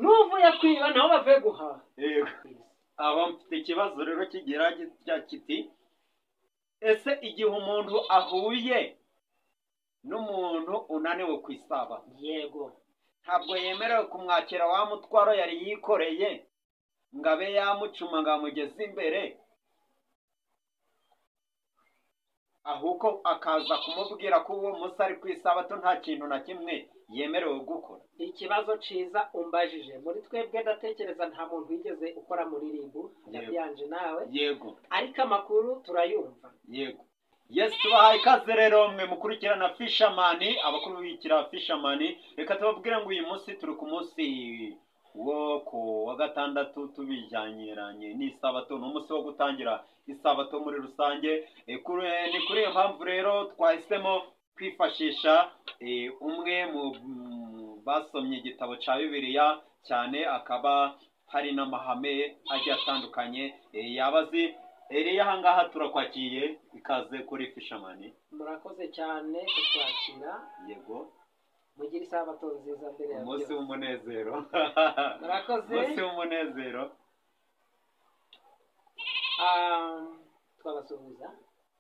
N'uvuye kwiba nabo bavuye guhaha. Yego. Aho mfite ikibazo rero kigira kiti: ese igihe umuntu ahuye n'umuntu unaniwe ku isabato, yego, ntabwo yemerewe kumwakira wa mutwaro yari yikoreye ngo abe yamucuma ngo amugeze imbere, ahubwo akaza kumubwira ko uwo munsi ari ku isabato nta kintu na kimwe yemerewe gukora? Ikibazo ciza umbajije. Muri twebwe ndatekereza nta muntu wigeze ukora muri RIB hagati yanje nawe. Yego. Ariko amakuru turayumva. Yego. Yes, tubahaye ikaze rero mwe mukurikirana Fisherman, abakurikira Fisherman. Reka tubabwire ngo uyu munsi turi ku munsi wo ku wa gatandatu, tubijyanyiranye n'isabato, ni umunsi wo gutangira isabato muri rusange. Ni kuri iyo mpamvu rero twahisemo kwifashisha umwe mu basomye igitabo cya Bibiliya cyane, akaba hari n'amahame agiye atandukanye yaba azi. Eliya, ahangaha turakwakiye, ikaze kuri Fisherman. Murakoze cyane kutwakira. Yego. Mugire isabato nziza mbere ya byose. Umunsi w'umunezero. Murakoze. Umunsi w'umunezero. Twabasuhuza.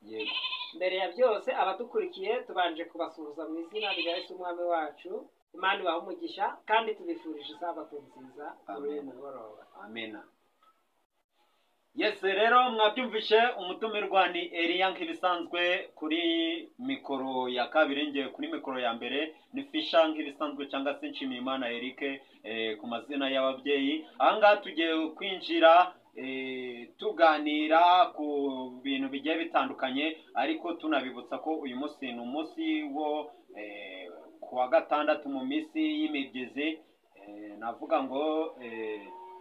Yego. Mbere ya byose abadukurikiye tubanje kubasuhuza mu izina rya Yesu Umwami wacu. Imana ibahe umugisha kandi tubifurije isabato nziza muri uyu mugoroba. Amina. Yes, rero mwabyumvishe, umutumirwa ni Eliya nk'ibisanzwe kuri mikoro ya kabiri, ngiye kuri mikoro ya mbere ni Fisha nk'ibisanzwe cyangwa se Nshimiyimana Eric ku mazina y'ababyeyi. Ahangaha tugiye kwinjira tuganira ku bintu bigiye bitandukanye, ariko tunabibutsa ko uyu munsi ni umunsi wo ku wa gatandatu mu minsi y'imibyizi. Navuga ngo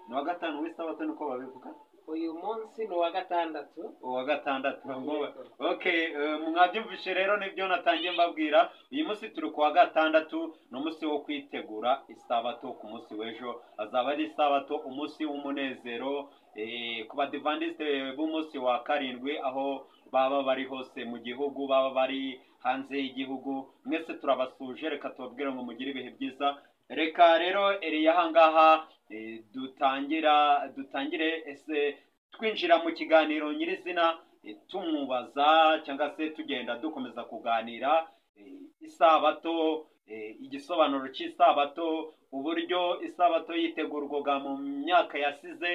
ni uwa gatanu w'isabato, niko babivuga. Uyu munsi ni uwa gatandatu. Uwa gatandatu. Okay, mwabyumvishe rero nibyo natangiye mbabwira. Uyu munsi turi ku wa gatandatu, ni umunsi wo kwitegura isabato. Ku munsi w'ejo azaba ari isabato, umunsi w'umunezero ku badivandiste b'umunsi wa karindwi, aho baba bari hose mu gihugu, baba bari hanze y'igihugu, mwese turabasuje. Reka tubabwire ngo mugire ibihe byiza. Reka rero Eliya ahangaha dutangire ese twinjira mu kiganiro nyirizina, tumubaza cyangwa se tugenda dukomeza kuganira isabato, igisobanuro cy'isabato, uburyo isabato yitegurwaga mu myaka yasize,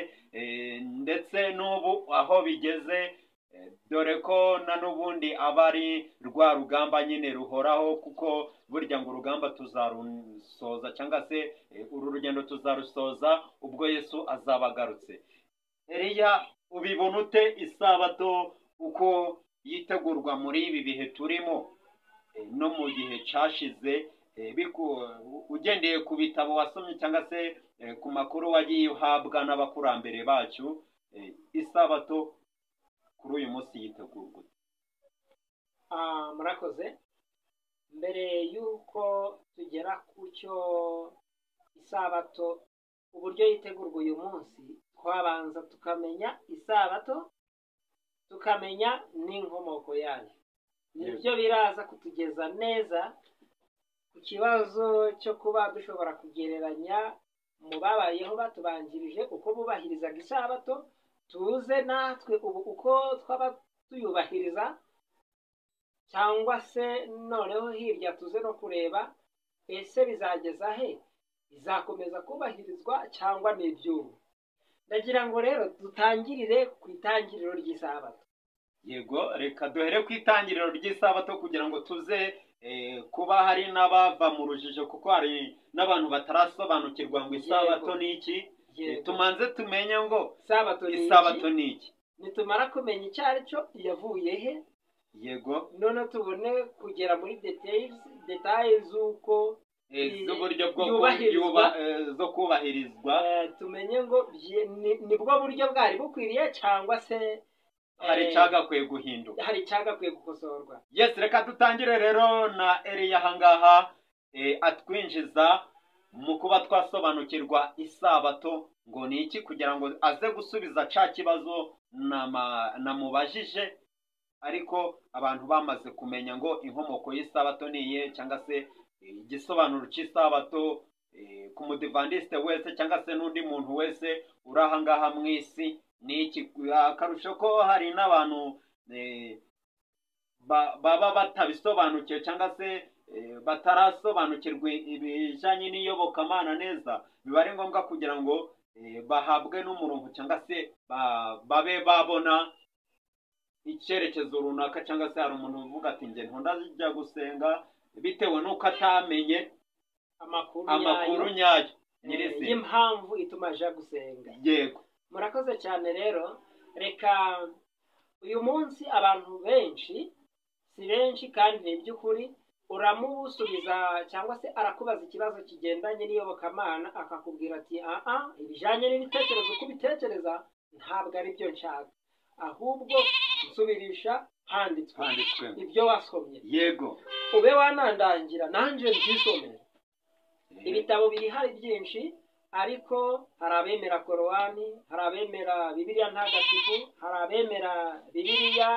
ndetse n'ubu aho bigeze, dore ko na n'ubundi aba ari rwa rugamba nyine ruhoraho, kuko burya ngo urugamba tuzarusoza cyangwa se uru rugendo tuzarusoza ubwo Yesu azaba agarutse. Eliya, ubibona ute isabato uko yitegurwa muri ibi bihe turimo no mu gihe cyashize, ugendeye ku bitabo wasomye cyangwa se ku makuru wagiye uhabwa n'abakurambere bacu, isabato kuri uyu munsi yitegurwa? Murakoze. Mbere y'uko tugera ku cyo isabato uburyo yitegurwa uyu munsi, twabanza tukamenya isabato, tukamenya n'inkomoko yayo. Nibyo biraza kutugeza neza ku kibazo cyo kuba dushobora kugereranya mu babayeho batubanjirije uko bubahirizaga isabato, tuze natwe ubu uko twaba tuyubahiriza, cyangwa se noneho hirya tuze no kureba ese bizageza he, izakomeza kubahirizwa cyangwa ni iby'ubu. Ndagira ngo rero dutangirire ku itangiriro ry'isabato. Yego, reka duhere ku itangiriro ry'isabato kugira ngo tuze kuba hari n'abava mu rujijo, kuko hari n'abantu batarasobanukirwa ngo isabato ni iki. Tumanze tumenye ngo isabato ni iki. Nitumara kumenya icyo ari cyo, yavuye he? Yego. None tubone kugera muri details z'uko z'uburyo bwo zo kubahirizwa, tumenye ngo nibwo buryo bwari bukwiriye cyangwa se hari icyagakwiye guhinduka, hari icyagakwiye gukosorwa. Yes, reka dutangire rero na Eliya ahangaha atwinjiza mu kuba twasobanukirwa isabato ngo ni iki, kugira ngo aze gusubiza cya kibazo namubajije, ariko abantu bamaze kumenya ngo inkomoko y'isabato ni iye, cyangwa se igisobanuro cy'isabato ku mudivandisite wese cyangwa se n'undi muntu wese uri aha ngaha mu isi ni iki? Akarusho ko hari n'abantu baba batabisobanukiwe cyangwa se batarasobanukirwa ibijyanye n'iyobokamana neza, biba ari ngombwa kugira ngo bahabwe n'umurongo cyangwa se babe babona icyerekezo runaka, cyangwa se hari umuntu uvuga ati njye ntundajya gusenga bitewe n'uko atamenye amakuru nyayo nyirizina y'impamvu ituma aja gusenga. Yego, murakoze cyane. Rero reka uyu munsi abantu benshi, si benshi kandi ni iby'ukuri, uramusubiza cyangwa se arakubaza ikibazo kigendanye n'iyobokamana akakubwira ati aha ibijyanye n'ibitekerezo uko ubitekereza ntabwo ari byo nshaka, ahubwo nsubirisha handitswe ibyo wasomye. Yego, ube wanandangira nanjye mbyisomere. Ibitabo biri hari byinshi, ariko hari abemera Korowani, hari abemera Bibiliya ntagatifu, hari abemera Bibiliya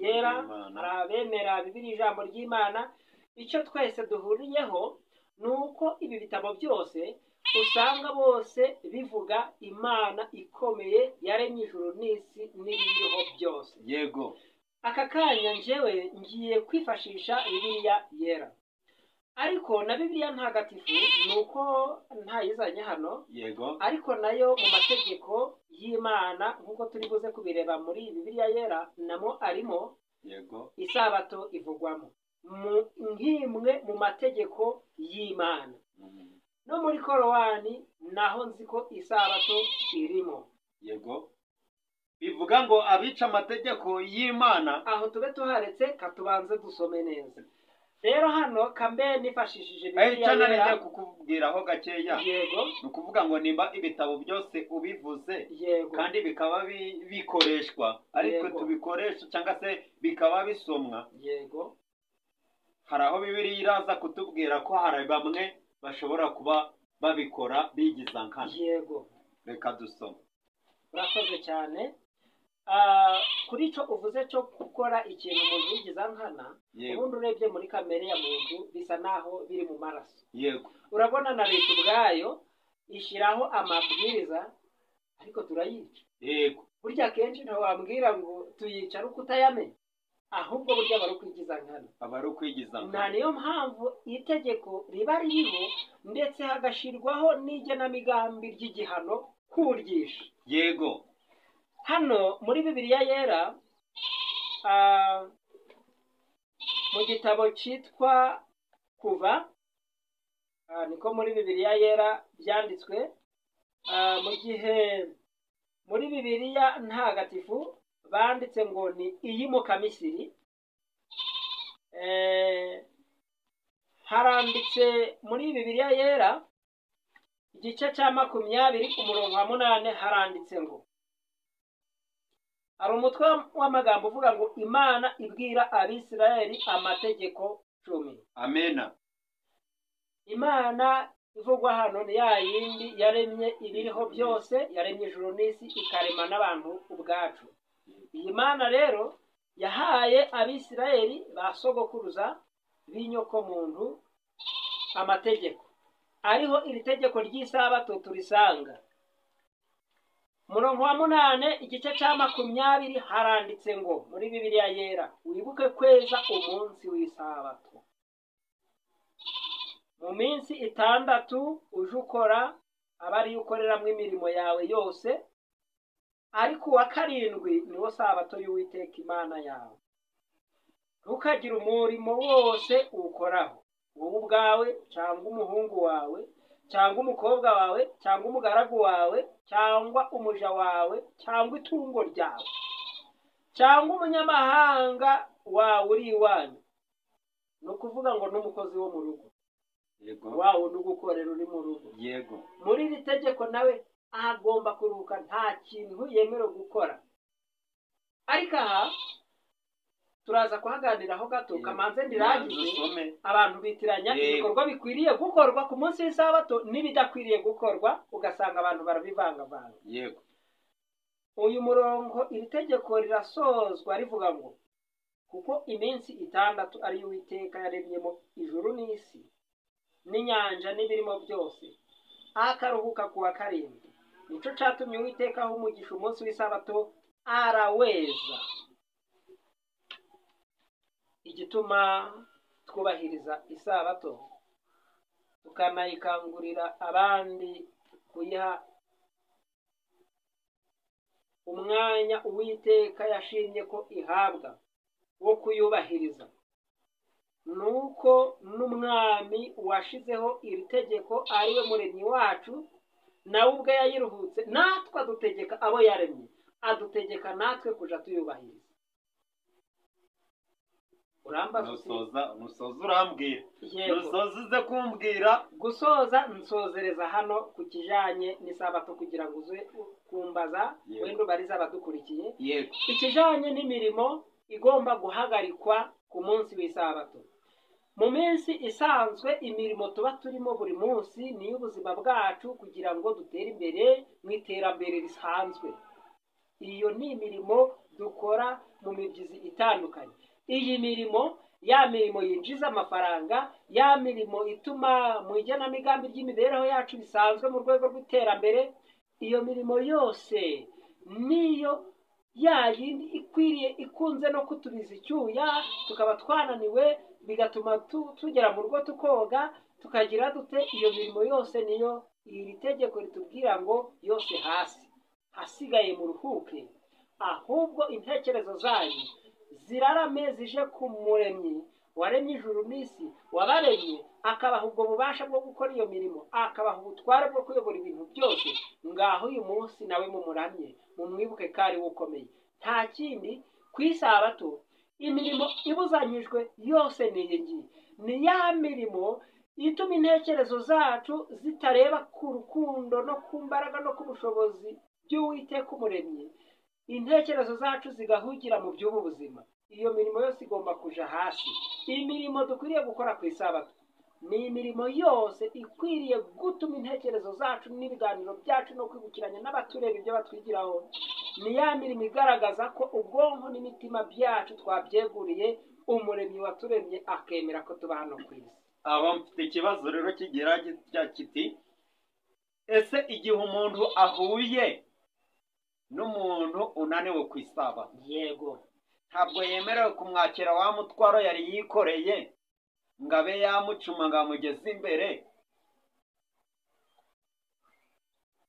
yera, hari abemera Bibiliya ijambo ry'Imana. Icyo twese duhuriyeho ni uko ibi bitabo byose usanga bose bivuga Imana ikomeye yaremye ijuru n'isi n'ibiriho byose. Yego, aka kanya njyewe ngiye kwifashisha Bibiliya yera, ariko na Bibiliya ntagatifu ni uko ntayizanye hano. Yego, ariko nayo mu mategeko y'Imana nk'uko turi buze kubireba muri Bibiliya yera namo arimo. Yego, isabato ivugwamo nk'imwe mu mategeko y'Imana. No muri Korowani naho nzi ko isabato irimo. Yego, bivuga ngo abica amategeko y'Imana. Aho tube tuharetse, katubanze dusome neza. Rero hano kambe nifashishije Bibiliya yera kukubwiraho gakeya. Yego, ni ukuvuga ngo nimba ibitabo byose ubivuze, yego, kandi bikaba bikoreshwa, ariko tubikoresha cyangwa se bikaba bisomwa. Yego, hari aho Bibiliya iraza kutubwira ko hari bamwe bashobora kuba babikora bigiza nkana. Yego, reka dusome. Urakoze cyane. Kuri icyo uvuze cyo gukora ikintu umuntu yigiza nkana, ubundi urebye muri kamere ya muntu bisa naho biri mu maraso. Yego, urabona na leta ubwayo ishyiraho amabwiriza, ariko turayica. Yego, burya kenshi ntiwambwira ngo tuyica ari uko utayamenya, ahubwo burya aba ari ukwigiza nkana. Aba ari ukwigiza nkana. Nta niyo mpamvu itegeko riba ririho ndetse hagashyirwaho n'igenamigambi ry'igihano kuryisha. Yego, hano muri Bibiliya yera mu gitabo cyitwa Kuva, niko muri Bibiliya yera byanditswe, mu gihe muri Bibiliya ntagatifu banditse ngo ni iyimukamisiri, haranditse muri Bibiliya yera igice cya 20 umurongo wa 8 haranditse ngo hari umutwe w'amagambo uvuga ngo Imana ibwira Abisirayeli amategeko 10. Amena. Imana ivugwa hano ni ya yindi yaremye ibiriho byose, yaremye ijuru n'isi ikarema n'abantu ubwacu. Iyi Mana rero yahaye Abisirayeli ba sogokuruza b'inyokomuntu amategeko, ariho iri tegeko ry'isabato turisanga. Umurongo wa 8 igice cya 20 haranditse ngo muri Bibiliya yera wibuke kweza umunsi w'isabato, mu minsi 6 uje ukora aba ariyo ukoreramo imirimo yawe yose, ariko uwa 7 niwo sabato y'Uwiteka Imana yawe. Ntukagire umurimo wose uwukoraho, wowe ubwawe cyangwa umuhungu wawe cyangwa umukobwa wawe cyangwa umugaragu wawe cyangwa umuja wawe cyangwa itungo ryawe cyangwa umunyamahanga wawe uri iwanyu. Ni ukuvuga ngo n'umukozi wo mu rugo. Yego, wawe n'ugukorera uri mu rugo. Yego, muri iri tegeko nawe agomba kuruhuka, nta kintu yemerewe gukora. Ariko aha turaza kuhaganiraho gato, kamanze ndirangize. Abantu bitiranya ibikorwa bikwiriye gukorwa ku munsi w'isabato n'ibidakwiriye gukorwa, ugasanga abantu barabivangavanga. Yego, uyu murongo iri tegeko rirasozwa rivuga ngo kuko iminsi 6 ari Uwiteka yaremyemo ijuru n'isi n'inyanja n'ibirimo byose, akaruhuka ku wa karindwi. Nico cyatumye Uwiteka aha umugisha umunsi w'isabato araweza. Igituma twubahiriza isabato tukanayikangurira abandi kuyiha umwanya Uwiteka yashimye ko ihabwa wo kuyubahiriza, nuko n'umwami washizeho iri tegeko ariwe muremyi wacu, nawe ubwe yayiruhutse, natwe adutegeka abo yaremye, adutegeka natwe kuja tuyubahiriza. Urambaza nusoza urambwira, nusoza uze kumbwira. Gusoza nsozereza hano ku kijanye n'isabato kugira ngo uze kumbaza wenda ubarize abadukurikiye. Yego. Ikijanye n'imirimo igomba guhagarikwa ku munsi w'isabato. Mu minsi isanzwe imirimo tuba turimo buri munsi ni ubuzima bwacu kugira ngo dutere imbere mu iterambere risanzwe. Iyo ni imirimo dukora mu mibyizi itandukanye. Iyi mirimo, ya mirimo yinjiza amafaranga, ya mirimo ituma mu igenamigambi ry'imibereho yacu bisanzwe mu rwego rw'iterambere, iyo mirimo yose niyo ya yindi ikwiriye ikunze no kutubiza icyuya tukaba twananiwe, bigatuma tugera mu rugo tukoga tukagira dute. Iyo mirimo yose niyo iri tegeko ritubwira ngo yose hasi, hasigaye muruhuke, ahubwo intekerezo zanyu zirarame zije ku muremyi waremye ijuru n'isi, wabaremye akabaha ubwo bubasha bwo gukora iyo mirimo, akabaha ubutware bwo kuyobora ibintu byose. Ngaho uyu munsi nawe mumuramye, mumwibuke ko ari we ukomeye. Nta kindi ku isabato imirimo ibuzanyijwe yose ni iyi ngiyi, ni ya mirimo ituma intekerezo zacu zitareba ku rukundo no ku mbaraga no ku bushobozi by'Uwiteka umuremyi, intekerezo zacu zigahugira mu by'ubu buzima. Iyo mirimo yose igomba kuja hasi. Imirimo dukwiriye gukora ku isabato ni imirimo yose ikwiriye gutuma intekerezo zacu n'ibiganiro byacu no kwibukiranya n'abatureba ibyo batwigiraho. Ni ya mirimo igaragaza ko ubwonko n'imitima byacu twabyeguriye umuremyi waturemye akemera ko tuba hano ku isi. Aho mfite ikibazo rero kigira kiti: ese igihe umuntu ahuye n'umuntu unaniwe ku isabato, yego, ntabwo yemerewe kumwakira wa mutwaro yari yikoreye ngo abe yamucuma ngo amugeze imbere,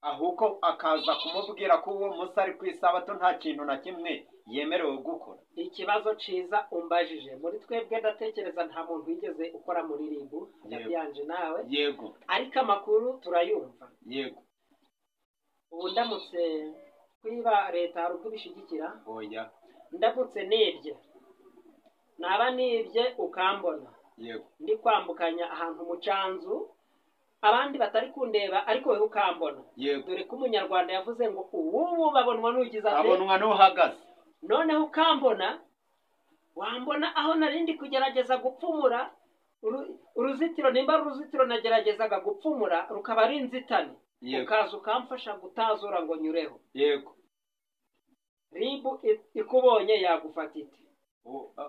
ahubwo akaza kumubwira ko uwo munsi ari ku isabato nta kintu na kimwe yemerewe gukora? Ikibazo ciza umbajije. Muri twebwe ndatekereza nta muntu wigeze ukora muri ribu hagati yanje nawe. Yego. Ariko amakuru turayumva. Yego. Ubu ndamutse kwiba leta hari ubwo ibishigikira? Oya. Ndamutse nibye, naba nibye ukambona, yego, ndi kwambukanya ahantu mu canzu abandi batari kundeba ariko wewe ukambona, yego, dore ko umunyarwanda yavuze ngo ubu babonwa n'ugize ate, abonwa n'uhagaze. Noneho ukambona, wambona aho narindi kugerageza gupfumura uruzitiro, nimba uruzitiro nageragezaga gupfumura rukaba ari inzitane, ukaza ukamfasha gutazura ngo nyureho, yego, ribu ikubonye yagufata ite?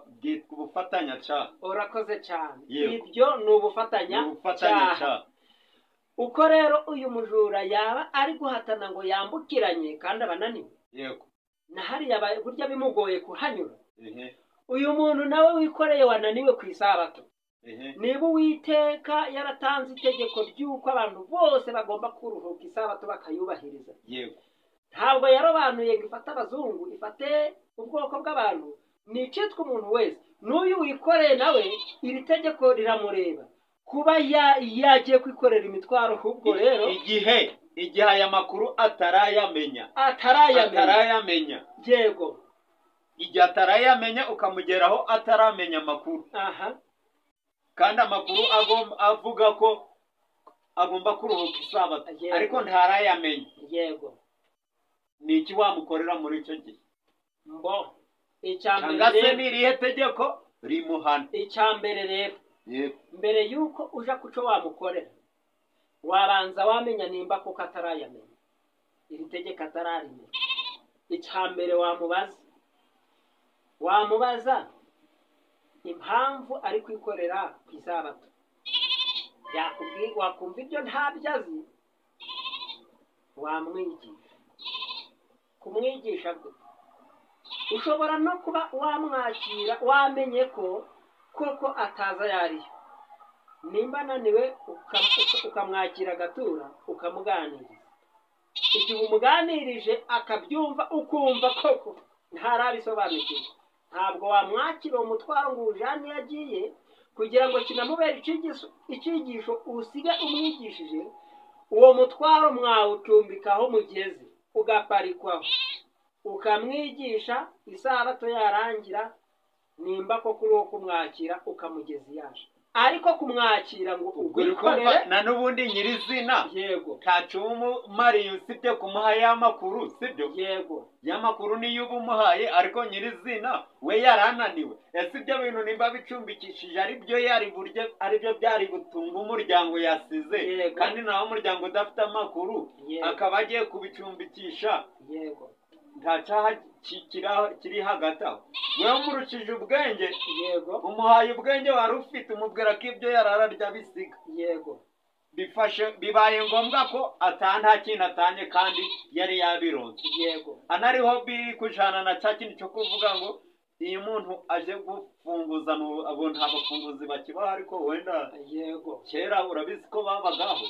Bwitwa ubufatanyacyaha. Urakoze cyane. Ibyo ni ubufatanyacyaha. Uko rero uyu mujura yaba ari guhatana ngo yambukiranye kandi abananiwe, yego, na hariya burya bimugoye kuhanyura. Uyu muntu nawe wikoreye wananiwe ku isabato, niba Uwiteka yaratanze itegeko ry'uko abantu bose bagomba kuruhuka isabato bakayubahiriza, yego, ntabwo yarobanuye ngo ifate abazungu, ifate ubwoko bw'abantu, ni icitwa umuntu wese. N'uyu wikoreye nawe iri tegeko riramureba kuba yagiye kwikorera imitwaro. Ahubwo rero igihe aya makuru atarayamenya, yego, igihe atarayamenya ukamugeraho ataramenya amakuru, aha, kandi amakuru avuga ko agomba kuruhuka isabato ariko ntarayamenya, yego, ni iki wamukorera muri icyo gihe? Mbo cyangwa se ni irihe tegeko rimuhana? Icyambere rero, mbere yuko uja kuco wamukorera, wabanza wamenya nimba koko atarayamenya iri tegeko atararimenya. Icyambere wamubaza impamvu ari kwikorera ku isabato. Wakumva ibyo ntabyo azi, Wamwigisha. Kumwigisha gute? Ushobora no kuba wamwakira wamenye ko koko ataza yariyo, nimba ananiwe ukamwakira agatura, ukamuganiriza. Igihe umuganirije akabyumva, ukumva koko ntarabisobanukirwa, ntabwo wamwakira uwo mutwaro ngo uwujane iyo agiye, kugira ngo kinamubere icyigisho usige umwigishije. Uwo mutwaro mwawucumbika aho mugeze, ugaparikwaho, ukamwigisha. Isabato yarangira, nimba ko kuri uwo kumwakira, ukamugeza iyaje, ariko kumwakira ngo Ubwo uri kumva ubwikorere na n'ubundi nyirizina Yego. ntacyo umumariye usibye kumuha ya makuru, sibyo? Yego. Ya makuru niyo uba umuhaye, ariko nyirizina we yarananiwe. Ese ibyo bintu nimba bicumbikishije ari byo yari burye, ari byo byari gutunga umuryango yasize, kandi nawe umuryango udafite amakuru, akaba agiye kubicumbikisha, nta cyaha kiri hagati aho? Wewe umurushije ubwenge, umuhaye ubwenge wari ufite, umubwira ko ibyo yarararya bisiga, bifashe bibaye ngombwa ko ataha nta kintu atanye kandi yari yabironse. Anariho biri kujana na cya kintu cyo kuvuga ngo iyo umuntu aje gufunguza, abo nta bafunguzi bakibaho, ariko wenda kera urabizi ko babagaho.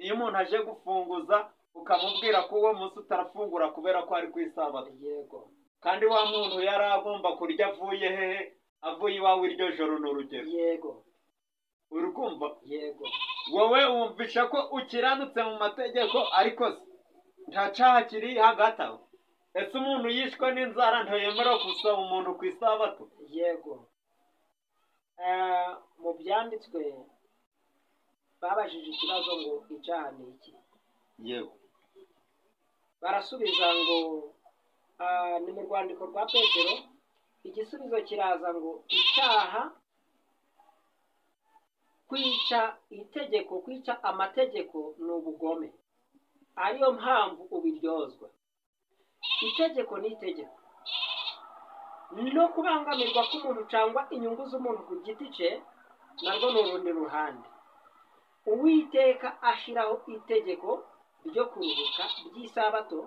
Iyo umuntu aje gufunguza, ukamubwira ko uwo munsi utarafungura kubera ko ari ku isabato, kandi wa muntu yari agomba kurya avuye hehe? Avuye iwawe iryo joro, ni urugero. Uri kumva? Yego. Wowe wumvisha ko ukiranutse mu mategeko, ariko se nta cyaha kiri hagati aho? Ese umuntu yishwe n'inzara ntiyemerewe gusaba umuntu ku isabato? Yego. Mu byanditswe babajije ikibazo ngo icyaha ni iki? Barasubiza ngo ni mu rwandiko rwa Petero, igisubizo kiraza ngo icyaha kwica itegeko, kwica amategeko ni ubugome, ariyo mpamvu ubiryozwa. Itegeko ni itegeko, no kubangamirwa k'umuntu cyangwa inyungu z'umuntu ku giti cye narwo ni urundi ruhande. Uwiteka ashyiraho itegeko ryo kuruhuka ry'isabato,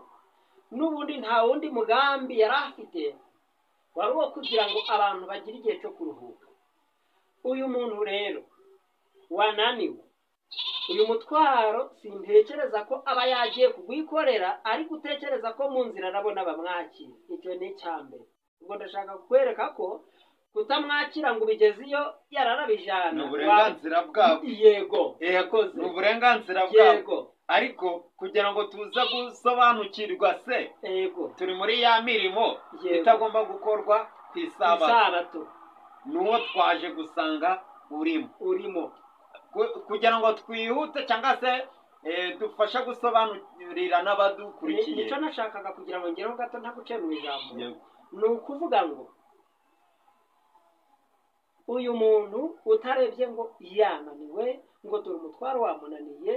n'ubundi nta wundi mugambi yari afite, wari uwo kugira ngo abantu bagire igihe cyo kuruhuka. Uyu muntu rero wananiwe uyu mutwaro, sintekereza ko aba yagiye kuwikorera ari gutekereza ko mu nzira arabona bamwakira. Icyo ni icya mbere. Ubwo ndashaka kukwereka ko kutamwakira ngo ubigeze iyo yararabijana Ni uburenganzira bwabo. Yego, yakoze. Ni uburenganzira bwabo. Ariko kugira ngo tuze gusobanukirwa se, turi muri ya mirimo itagomba gukorwa ku isabato, Isabato. N'uwo twaje gusanga urimo Urimo. Kugira ngo twihute cyangwa se dufashe gusobanurira n'abadukurikiye. Nicyo nashakaga kugira ngo ngereho gato ntaguciye mu ijambo. Ni ukuvuga ngo uyu muntu utarebye ngo yananiwe, ngo dore umutwaro wamunaniye,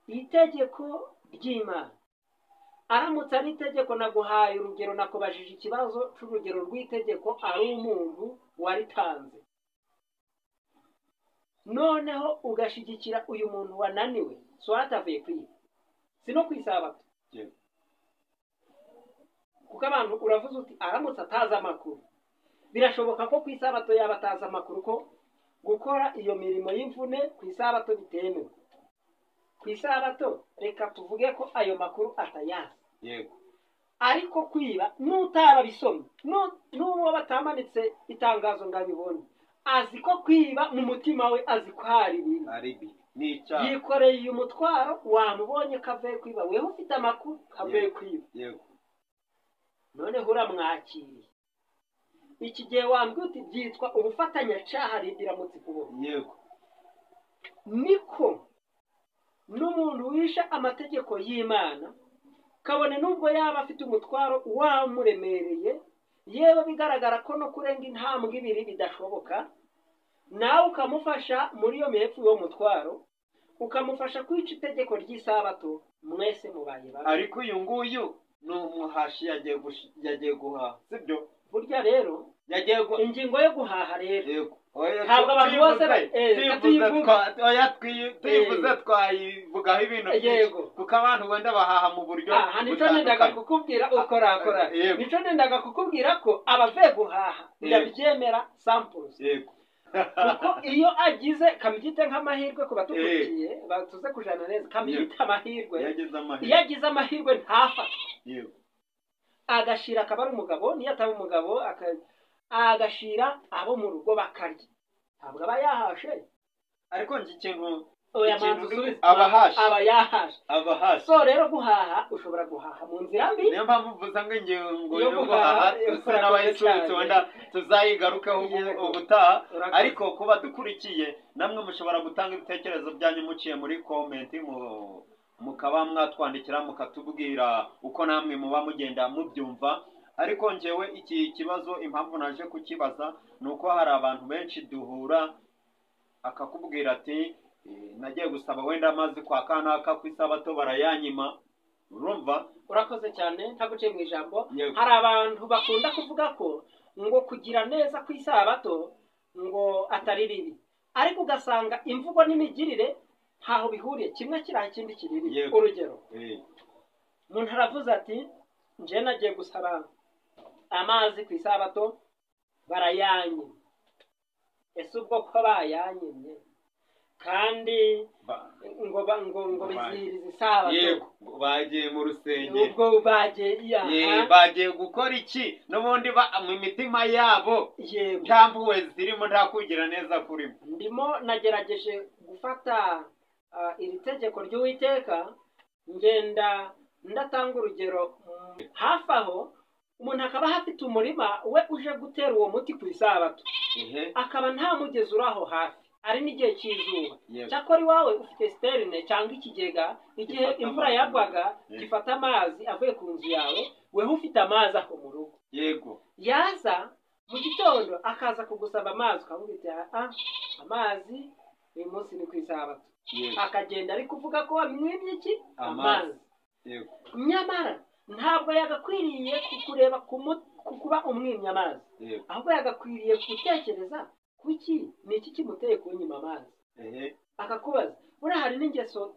itegeko ry'Imana aramutse ari itegeko, naguhaye urugero, nakubajije ikibazo cy'urugero rw'itegeko ari umuntu waritanze, noneho ugashyigikira uyu muntu wananiwe, so atavuye kwiba, si no ku isabato, kuko abantu uravuze uti aramutse atazi amakuru, birashoboka ko ku isabato yaba atazi amakuru ko gukora iyo mirimo y'imvune ku isabato bitemewe ku isabato. Reka tuvuge ko ayo makuru atayazi, ariko kwiba n'utarabisomye, n'uwo batamanitse itangazo ngo abibone, azi ko kwiba mu mutima we azi ko hari bibi. Ari bi ni icyaha. Yikoreye uyu mutwaro, wamubonye ko avuye kwiba, weho ufite amakuru ko avuye kwiba, noneho uramwakiriye. Iki gihe wambwiye uti byitwa ubufatanyacyaha, biramutse kubona. Niko n'umuntu wishe amategeko y'Imana, kabone n'ubwo yaba afite umutwaro wamuremereye, yewe bigaragara ko no kurenga intambwe ibiri bidashoboka, nawe ukamufasha muri iyo mepfo y'uwo mutwaro, ukamufasha kwica itegeko ry'isabato, mwese mubaye bamwe. Ariko uyu nguyu ni umuhashi, yagiye guhaha, sibyo? Burya rero Yagiye ingingo yo guhaha rero, Ntabwo abantu bose tuyivuze twayivugaho ibintu byinshi, kuko abantu wenda bahaha mu buryo butandukanye. Nicyo nendaga kukubwira ukorakora, nicyo nendaga kukubwira ko abavuye guhaha ndabyemera samples. Kuko iyo agize kamugite nk'amahirwe ku batukurikiye batuze kujana neza, kamugite amahirwe, iyo agize amahirwe ntafatwe, agashira akaba ari umugabo, niyo ataba umugabo agashira abo mu rugo bakarya, ntabwo aba yahashe. Ariko njye ikintu aba yahashe. So rero guhaha, ushobora guhaha mu nzira mbi. Niyo mpamvu mvuze ngo ingingo yo guhaha dusa n'abayisubitse, wenda tuzayigarukaho ubutaha. Ariko kuba dukurikiye namwe mushobora gutanga ibitekerezo byanyu muciye muri komenti, mukaba mwatwandikira mukatubwira uko namwe muba mugenda mubyumva. Ariko njyewe iki kibazo impamvu naje kukibaza ni uko hari abantu benshi duhura akakubwira ati nagiye gusaba wenda amazi kwa kanaka ku isabato barayanyima. Urumva? Urakoze cyane, ntaguciye mu ijambo. Hari abantu bakunda kuvuga ko ngo kugira neza ku isabato ngo atari bibi, ariko ugasanga imvugo n'imigirire ntaho bihuriye, kimwe kiraha ikindi kiriri. Urugero, umuntu aravuze ati nje nagiye gusaba amazi ku isabato barayanyimye. Ese ubwo ko bayanyimye kandi ngo ngo bizihiriza isabato, yego bagiye mu rusengero, ubwo bagiye bagiye gukora iki? N'ubundi mu mitima yabo nta mpuhwe zirimo, nta kugira neza kurimo. Ndimo nagerageje gufata iri tegeko ry'Uwiteka, ngenda ndatanga urugero hafi aho. Umuntu akaba afite umurima we uje gutera uwo muti ku isabato, akaba nta mugezi uri aho hafi, ari n'igihe cy'izuba. Cyakora iwawe ufite siterine cyangwa ikigega, igihe imvura yagwaga gifata amazi avuye ku nzu yawe, weho ufite amazi aho mu rugo. Yego, yaza mu gitondo akaza kugusaba amazi, ukavuga uti amazi uyu munsi ni ku isabato. Akagenda ari kuvuga ko wamwimye iki? Amazi. Nyamara ntabwo yagakwiriye kukureba kuba umwimye amazi, ahubwo yagakwiriye gutekereza kuki ni iki kimuteye kunyima amazi, akakubaza. Buriya hari n'ingeso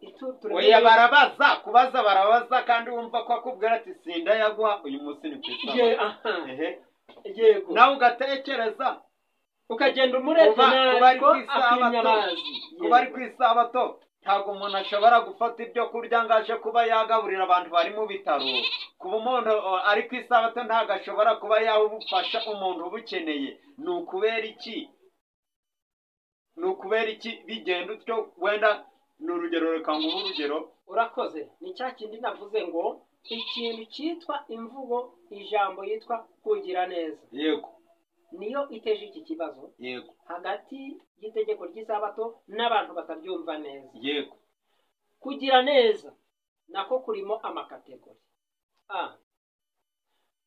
oya, barabaza, kubaza barabaza, kandi wumva ko akubwira ati sindayaguha uyu munsi ni ku isabato. Yego, nawe ugatekereza ukagenda umuretse nabi ko akwimye amazi. Kuba ari ku isabato ntabwo umuntu ashobora gufata ibyo kurya ngo aje kuba yagaburira abantu bari mu bitaro. Kuba umuntu ari ku isabato ntabwo ashobora kuba yaha ubufasha umuntu ubukeneye. Ni ukubera iki? Ni ukubera iki bigenda utyo? Wenda ni urugero, reka nguhe urugero. Urakoze. Ni cya kindi navuze ngo ikintu cyitwa imvugo, ijambo yitwa kugira neza, yego, niyo iteje iki kibazo. Yego, hagati y'itegeko ry'isabato n'abantu batabyumva neza. Yego, kugira neza nako kurimo amakategori.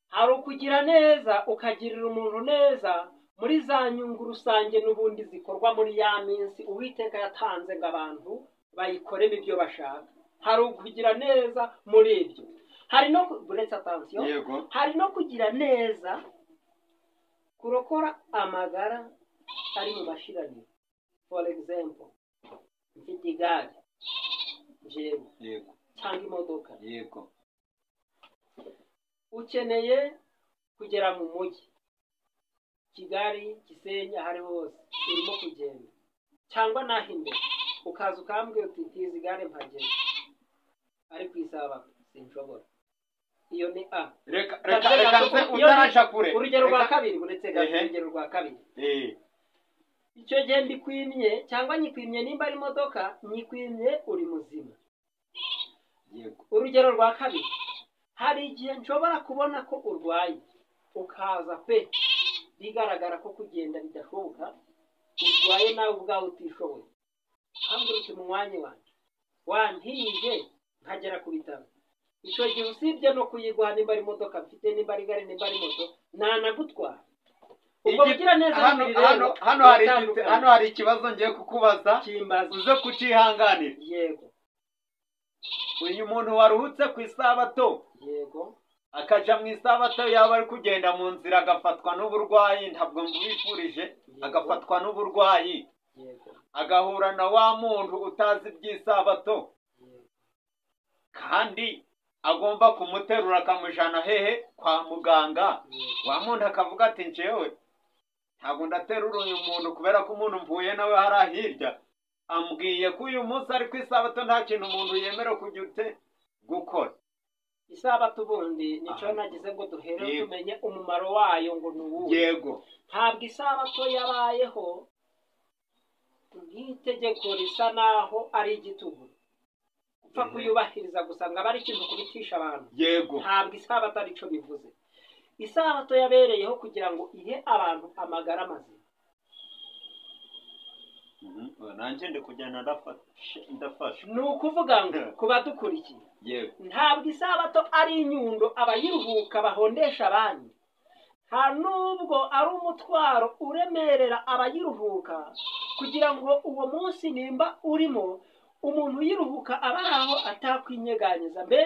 Hari ukugira neza ukagirira umuntu neza muri za nyungu rusange n'ubundi zikorwa muri ya minsi Uwiteka yatanze ngo abantu bayikoremo ibyo bashaka. Hari ukugira neza muri ibyo. Hari no buretse attention, hari no kugira neza kurokora amagara ari mu mashiraniro. For example, mfite igare jewe, yego, cyangwa imodoka, yego, ukeneye kugera mu mujyi Kigali, Gisenyi, aho ari hose urimo kugenda cyangwa naho imbere, ukaza ukambwira uti ntizi igare mpageze, ari ku isabato sinshobora. Iyo ni a. Reka utaraja kure. Urugero rwa kabiri, uretse gato, urugero rwa kabiri. Icyo gihe mbikwimye cyangwa nyikwimye, nimba ari imodoka nyikwimye uri muzima. Yego. Urugero rwa kabiri, hari igihe nshobora kubona ko urwaye ukaza pe bigaragara ko kugenda bidashoboka, urwaye nawe ubwawe utishoboye, ukambwira uti munywanyi wanjye wantije nkagera ku bitaro. Icyo gihe usibye no kuyiguha, nimba ari imodoka mfite, nimba ari igare, nimba ari moto, ntanagutwara. Ubwo bugira neza. Hano hari ikibazo ngiye kukubaza, uze kucihanganira. Yego. Uyu muntu waruhutse ku isabato, yego, Akaja mu isabato, yaba ari kugenda mu nzira agafatwa n'uburwayi, ntabwo mbifurije, agafatwa n'uburwayi, agahura na wa muntu utazi iby'isabato, kandi agomba kumuterura akamujana hehe? Kwa muganga. Wa muntu akavuga ati njyewe ntabwo ndaterura uyu muntu, kubera ko umuntu mvuye nawe hariya hirya ambwiye ko uyu munsi ari ku isabato, nta kintu umuntu yemerewe kujya ute gukora. Isabato ubundi nicyo nagize ngo duhere tumenye umumaro wayo ngo ni uwuhe. Yego. Ntabwo isabato yabayeho nk'itegeko risa naho ari igitugu, upfa kuyubahiriza gusa ngo abe ari ikintu kubitisha abantu. Yego. Ntabwo isabato aricyo bivuze. Isabato yabereyeho kugira ngo ihe abantu amagara mazima. Nanjye ndi kugenda ndafasha. Ni ukuvuga ngo ku badukurikiye, yego, ntabwo isabato ari inyundo abayiruhuka bahondesha abandi, nta nubwo ari umutwaro uremerera abayiruhuka, kugira ngo uwo munsi nimba urimo umuntu uyiruhuka aba ari aho atakwinyeganyeza, mbe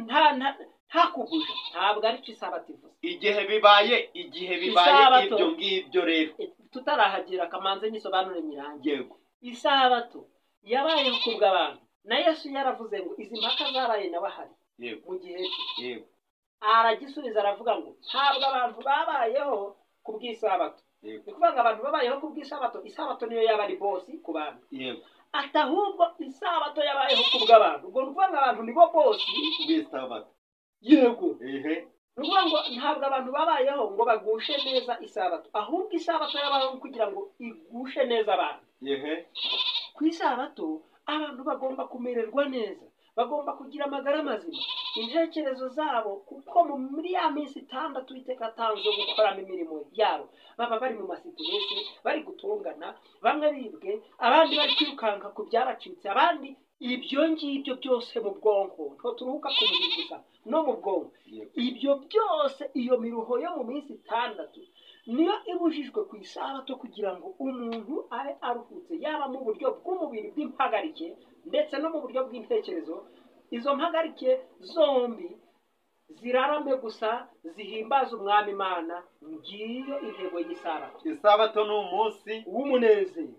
nta kuguja. Ntabwo aricyo isabato ivuze. Igihe bibaye ibyo ngibyo rero tutarahagira kamanze nyisobanure nyirange. Yego. Isabato yabayeho kubw'abantu, na Yesu yaravuze ngo izi mpaka zabaye nawe ahari mu gihe cye. Yego. Aragisubiza aravuga ngo ntabwo abantu babayeho kubw'isabato. Ni ukuvuga ngo abantu babayeho kubw'isabato, isabato niyo yaba ari bosi ku bantu. Yego. Ati ahubwo isabato yabayeho kubw'abantu. Ubwo ni ukuvuga ngo abantu nibo bosi b'isabato. Yego. Ni ukuvuga ngo ntabwo abantu babayeho ngo bagushe neza isabato, ahubwo isabato yabayeho kugira ngo igushe neza abantu. Ku isabato abantu bagomba kumererwa neza, bagomba kugira amagara mazima, intekerezo zabo, kuko muri ya minsi itandatu Uwiteka atanze gukoramo imirimo yabo, baba bari mu masitiresi, bari gutongana, bamwe bibwe, abandi bari kwirukanka ku byabacitse, abandi ibyo ngibyo byose mu bwonko. Ntuturuhuka ku mubiri gusa, no mu bwonko. Ibyo byose, iyo miruho yo mu minsi itandatu niyo ibujijwe ku isabato, kugira ngo umuntu abe aruhutse, yaba mu buryo bw'umubiri bw'impagarike ndetse no mu buryo bw'intekerezo. Izo mpagarike zombi zirarame gusa zihimbaza Umwami Imana. Ngiyo intego y'isabato. Isabato ni umunsi w'umunezero.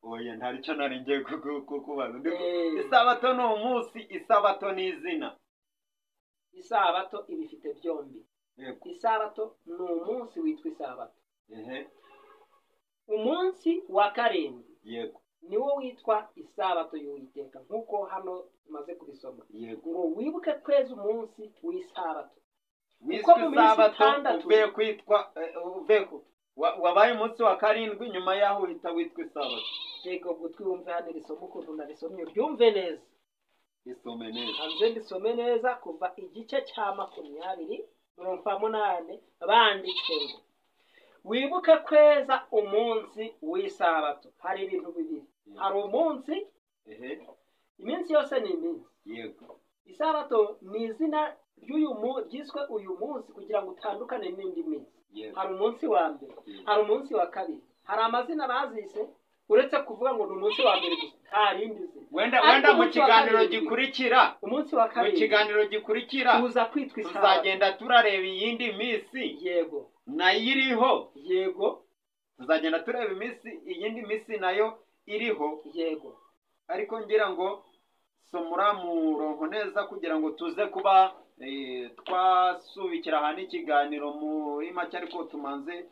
Oya, ntari cyo nari ngiye kukubaza. Isabato ni umunsi, isabato ni izina. Isabato ibifite byombi. Isabato ni umunsi witwa isabato. Umunsi wa karindwi Yego. niwo witwa isabato y'Uwiteka, nk'uko hano tumaze kubisoma. Yego. Ngo wibuke kweza umunsi w'isabato. Witwa isabato uvuye kwitwa wabaye umunsi wa karindwi, nyuma yaho uhita witwa isabato. Yego, ubwo twumve hano iri somo ukuntu narisomye, uryumve neza. Isome neza. Hanze ndisome neza kuva igice cya 20 murongo wa 8, banditse ngo wibuke kweza umunsi w'isabato. Hari ibintu bibiri. Hari umunsi, iminsi yose ni iminsi. Yego. Isabato ni izina ryiswe uyu munsi kugira ngo utandukane n'indi minsi. Hari umunsi wa mbere, hari umunsi wa kabiri, hari amazina bazise, uretse kuvuga ngo ni umunsi wa mbere gusa, nta rindi zina. Wenda mu kiganiro gikurikira, umunsi wa kabiri, mu kiganiro gikurikira tuza kwitwa isabato, tuzagenda turareba iyindi minsi. Yego. Nayo iriho. Yego. Tuzagenda tureba iminsi, iyindi minsi nayo iriho. Yego. Ariko ngira ngo somura murongo neza kugira ngo tuze kuba twasubikira aha n'ikiganiro muri make, ariko tumanze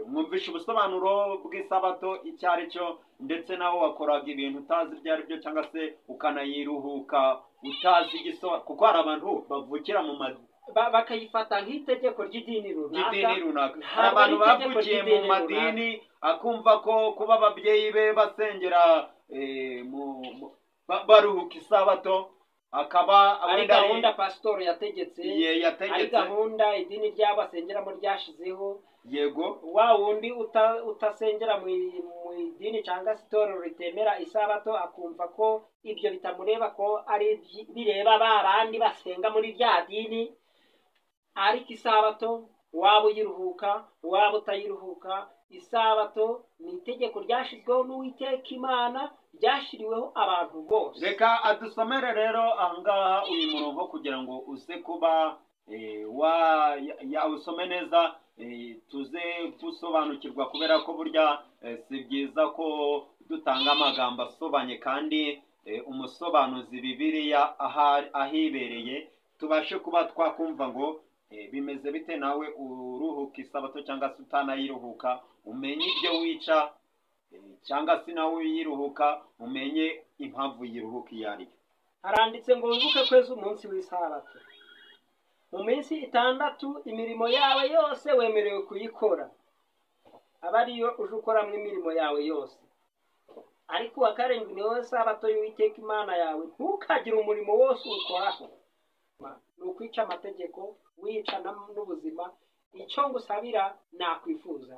mwumvisha ubusobanuro bw'isabato icyo ari cyo, ndetse nawe wakoraga ibintu utazi ibyo ari byo, cyangwa se ukanayiruhuka utazi igisobanuro, kuko hari abantu bavukira mu bakayifata nk'itegeko ry'idini runaka. Hari abantu bavukiye mu madini, akumva ko kuba ababyeyi be basengera baruhuka isabato, akaba ari gahunda pasitoro yategetse, ari gahunda idini ryabo asengeramo ryashizeho. Yego. Wa wundi utasengera mu idini cyangwa se itorero ritemera isabato, akumva ko ibyo bitamureba, ko ari bireba ba bandi basenga muri rya dini. Ariko isabato waba uyiruhuka waba utayiruhuka, isabato ni itegeko ryashyizweho n'Uwiteka Imana Ryashyiriweho abantu bose. Reka adusomere rero ahangaha uyu murongo kugira ngo uze kuba usome neza, tuze gusobanukirwa, kubera ko burya si byiza ko dutanga amagambo asobanye kandi umusobanuzi Bibiliya ahibereye, tubashe kuba twakumva ngo bimeze bite. Nawe uruhuka isabato cyangwa se utanayiruhuka, umenye ibyo wica, cyangwa se nawe uyiruhuka umenye impamvu yiruhuka iyo ari yo. Haranditse ngo wibuke kweza umunsi w'isabato. Mu minsi 6 imirimo yawe yose wemerewe kuyikora, aba ariyo uje ukoramo imirimo yawe yose. Ariko uwa karindwi ni wowe sabato y'Uwiteka Imana yawe, ntukagire umurimo wose uwukoraho. Ni ukwica amategeko, wica n'ubuzima. Icyo ngusabira nakwifuza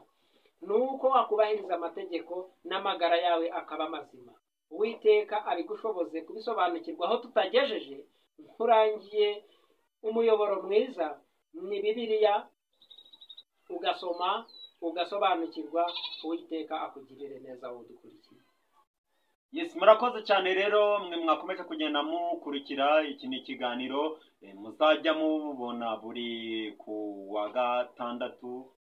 ni uko wakubahiriza amategeko n'amagara yawe akaba mazima. Uwiteka abigushoboze kubisobanukirwa aho tutagejeje. Nkurangiye umuyoboro mwiza ni Bibiliya, ugasoma ugasobanukirwa. Uwiteka akugirire neza wowe udukurikiye. Yes, murakoze cyane rero mwe mwakomeje kugenda mukurikira. Iki ni ikiganiro muzajya mubona buri ku wa gatandatu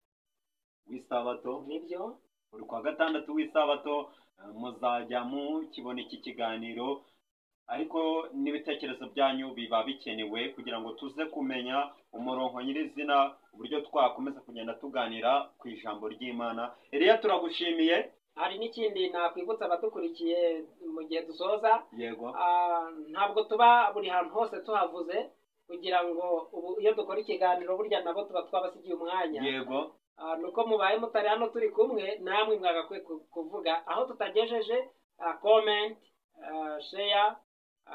w'isabato. Nibyo, buri ku wa gatandatu w'isabato muzajya mukibona iki kiganiro, ariko n'ibitekerezo byanyu biba bikenewe kugira ngo tuze kumenya umurongo nyirizina, uburyo twakomeza kugenda tuganira ku ijambo ry'Imana. Eliya, turagushimiye. Hari n'ikindi nakwibutsa abadukurikiye mu gihe dusoza. Yego. Ntabwo tuba buri hantu hose tuhavuze, kugira ngo ubu iyo dukora ikiganiro burya nabo tuba twabasigiye umwanya. Yego. Nuko mubaye mutari hano turi kumwe namwe, mwagakwiye kuvuga aho tutagejeje. Comment, share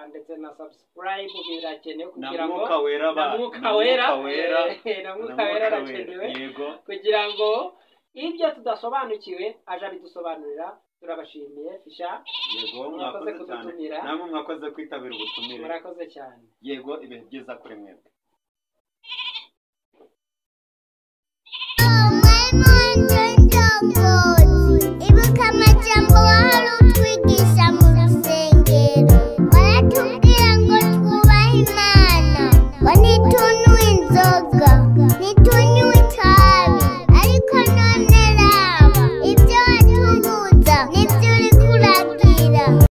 ndetse na subscribe birakenewe kugira ngo Mwuka Wera na Mwuka Wera, na Mwuka Wera arakenewe kugira ngo ibyo tudasobanukiwe aje abidusobanurira. Turabashimiye Fisha. Yego, mwakoze mwakoze cyane. Kudutumira. Namwe mwakoze kwitabira ubutumire. Murakoze cyane. Yego, ibihe byiza kuri mwebwe.